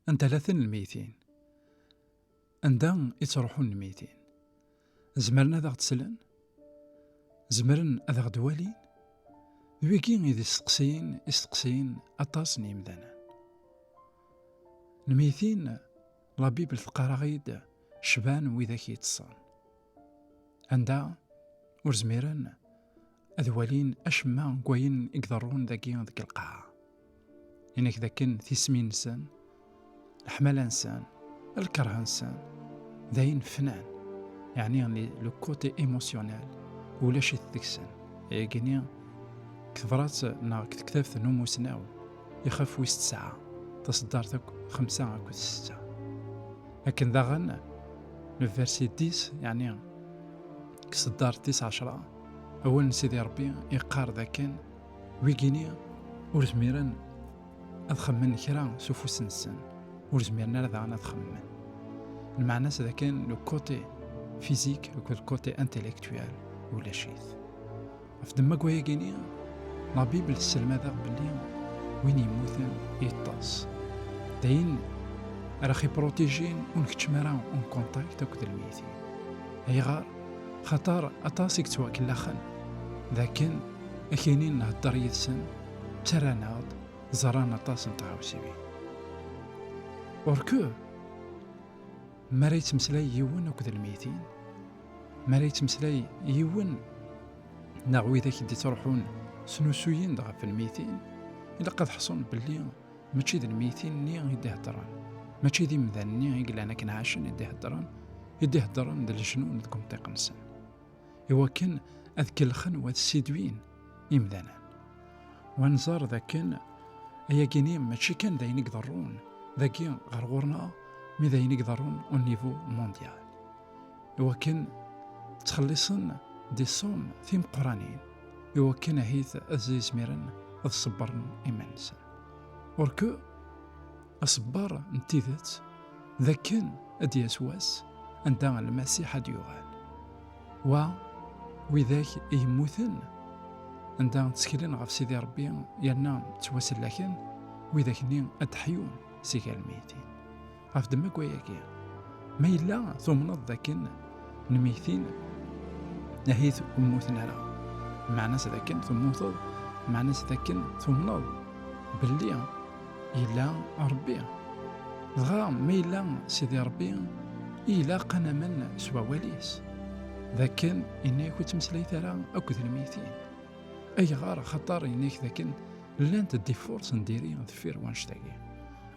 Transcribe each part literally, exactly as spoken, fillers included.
Anda laten lmeytin? Anda i ttruḥun lmeytin? Zemren ad aɣ-d-slen? Zemren ad aɣ-d-walin? D wigi i d isteqsiyen i steqsiyen aṭas n yimdanen. Lmeytin, la Bible teqqar-aɣ-id, cban widak yeṭṭsen. Anda ur zmiren ad walin acemma n wayen i iḍerrun dagi deg lqaɛa. Inek dakken tismin-nsen, leḥmala-nsen, lkerh-nsen, d ayen fnan. Yeɛni, le côté émotionnel, ulac-it deg-sen. Ayagi-nni, deg tebrat neɣ deg tektabt n umusnaw, ixef wis tesɛa, taṣeddart akk xemsa akked setta. Akken daɣen, le verset dix, yeɛni deg tṣeddart tis ɛecra, awal n Sidi Ṛebbi iqqar dakken wigini ur zmiren ad xemmen kra s ufus-nsen, ur zmiren ara daɣen ad xemmen. Lmeɛna-s dakken le côté physique akked le côté intellectuel ulac-it. Ɣef ddemma n wayagi-ni, la Bible tesselmad-aɣ belli win yemmuten yeṭṭes. D ayen ara ɣ-iprotijin ur nkeččem ara en contact akked lmeytin. Ayɣer? Xaṭer aṭas i yettwakellaxen d akken akinin nhedder yid-sen, ttarran-aɣ-d, ẓerran aṭas n tɣawsiwin. Or que, mi ara yettmeslay yiwen akked lmeytin, mi ara yettmeslay yiwen neɣ widak i d-ittruḥun snusuyen-d ɣef lmeytin, ilaq ad ḥṣun belli mačči d lmeytin-nni i d-iheddren, mačči d imdanen-nni i yellan akken ɛacen i d-iheddren, i d-iheddren d lejnun deg umṭiq-nsen, iwakken ad kellxen u ad ssidwin imdanen. U ad nẓer dakken ayagi-ni mačči kan d ayen i iḍerrun dagi ɣer ɣur-neɣ, mi d ayen i iḍerrun au niveau mondial. Iwakken ttxellisen des sommes timeqqranin, iwakken ahit ad zmiren ad ṣebbren iman-nsen. Or que, aṣebber n tidet, d akken ad d-yas wass anda Lmasiḥ ad d-yuɣal. Wa, widak i yemmuten, anda tteklen ɣef Sidi Ṛebbi yerna ttwasellaken, widak-nni ad d-ḥyun si gar lmeytin. Ɣef ddemma n wayagi, ma yella tumneḍ dakken lmeytin ahit ur mmuten ara, meɛna-s dakken temmuteḍ, meɛna-s dakken tumneḍ belli yella Ṛebbi. Dɣa ma yella Sidi Ṛebbi, ilaq ad namen s wawal-is, dakken yenna-yak ur ttmeslayet ara akked lmeytin. Ayɣer? Axaṭer yenna-yak dakken llant des forces n diri deffir wannect-agi.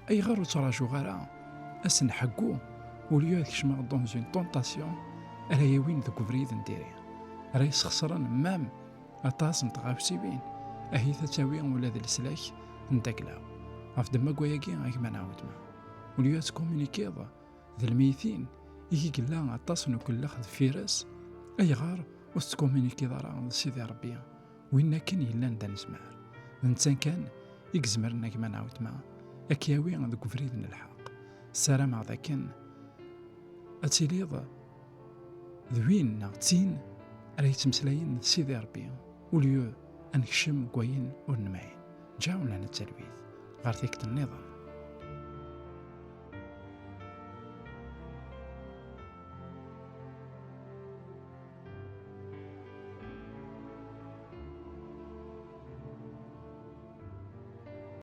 Ayɣer ur ttrajuɣ ara ass n ḥeggu, au lieu ad kecmeɣ dans une tentation ara yawin deg ubrid n diri, ara yesxeṣren même aṭas n tɣawsiwin, ahit ad tawi ula d leslak n tagla. Ɣef ddemma n wayagi, a gma neɣ weltma, au lieu ad tkomunikiḍ d lmeytin i yella aṭas n ukellex deffir-s, ayɣer ur tettkomunikiḍ ara d Sidi Ṛebbi, win akken yellan d anezmar? D netta kan i izemren, a gma neɣ weltma, ad k-yawi deg ubrid n lḥeqq. Ssarameɣ dakken ad tiliḍ d win neɣ d tin ara yettmeslayen d Sidi Ṛebbi, au lieu ad nekcem deg wayen ur nemɛin. Ǧǧaw-aɣ nettalwit ɣer tikkelt nniḍen.